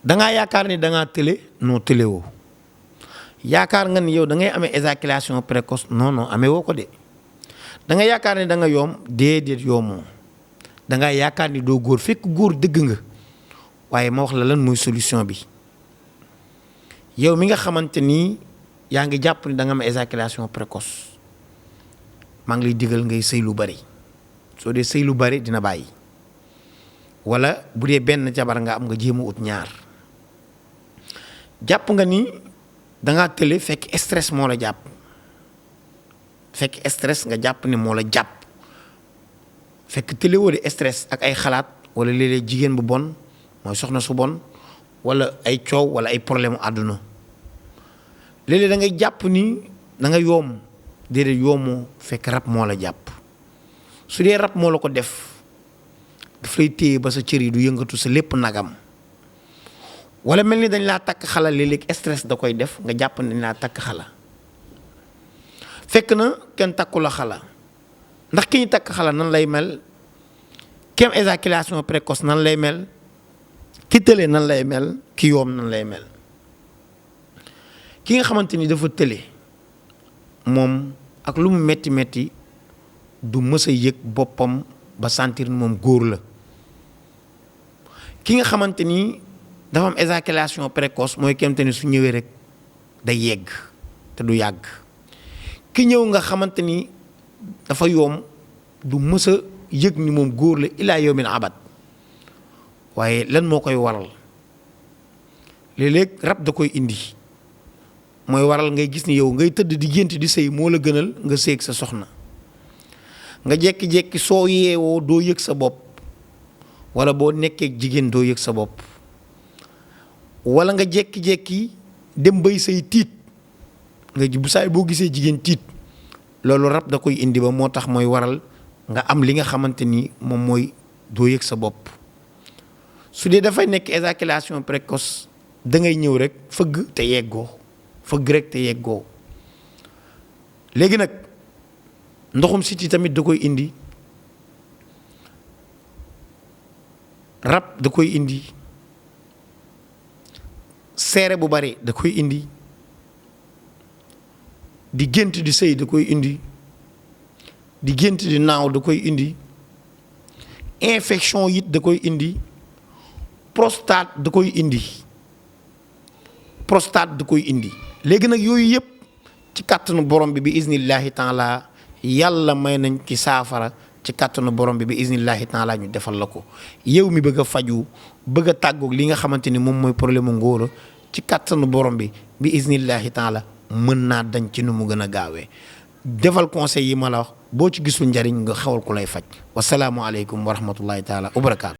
dangaa yaakaar ni dangaa tële non tëlewoo yaakaar nga ni yow da ngay amee éjaculation précoce non non amee woo ko de da nga yaakaar ni da nga yoom déedéet yoomoo da nga yaakaar ni doo góor fekk góor dëgg nga waaye ma wax la lan mooy solution bi yow mi nga xamante ni yaa ngi jàpp ni da nga am éjaculation précoce maa ngi lay digal ngay sëy lu bari soo dee sëy lu bari dina bàyyi wala bu dee benn jabar nga am nga jéem a ut ñaar jàpp nga ni da ngaa tële fekk stress moo la jàpp fekk stress nga jàpp ni moo la jàpp fekk tële woo de stress ak ay xalaat wala léeg-léeg jigéen bu bon mooy soxna su bon wala ay coow wala ay problème mu àdduna léeg-léeg da ngay jàpp ni da nga yoom déedéet yoomoo fekk rab moo la jàpp su dee rab moo la ko def daf lay téye ba sa cër yi du yëngatu sa lépp nagam wala mel ni dañ laa takk xala léeg-léeg stress da koy def nga jàpp ne dañ laa takk xala fekk na kenn takku la xala ndax ki ñu takk xala nan lay mel kem éjaculation précoce nan lay mel ki tële nan lay mel ki yoom nan lay mel ki nga xamante ni dafa tële moom ak lu mu metti metti du mës a yëg boppam ba sentir moom góor la ki nga xamante ni dafa am éjaculation précoce mooy kemte ni su ñëwee rek day yegg te du yàgg ki ñëw nga xamante ni dafa yoom du mës a yëg ni moom góor la ilaa yawmin abad waaye lan moo koy waral léeg-léeg rab da koy indi mooy waral ngay gis ni yow ngay tëdd di gént di sëy moo la gënal nga sëy ak sa soxna nga jekki-jekki soo yeewoo doo yëg sa bopp wala boo nekkee jigéen doo yëg sa bopp wala nga jekki-jekki dem bay say tiit nga bu saay boo gisee jigéen tiit loolu rab da koy indi ba moo tax mooy waral nga am li nga xamante ni moom mooy doo yëg sa bopp su dee dafay nekk éjaculation précoce da ngay ñëw rek fëgg te yeggoo fëgg rek te yeggoo léegi nag ndoxum siti tamit da koy indi rab da koy indi seere bu bari da koy indi di gént di sëy da koy indi di gént di naaw da koy indi infection yit da koy indi prostate da koy indi prostate da koy indi léegi nag yooyu yëpp ci kàttanu borom bi iznillahi taala yàlla may nañ ci saafara ci kàttanu borom bi iznillahi taala ñu defal la ko yow mi bëgg a faju bëgg a tàggoog li nga xamante ni moom mooy problème mu ngóora ci kàttanu borom bi iznillahi taala mën naa dañ ci nu mu gën a gaawee defal conseil yi ma la wax boo ci gisul njariñ nga xawal ku lay faj wasalaamualeykum wa rahmatullahi taala wa barakaatu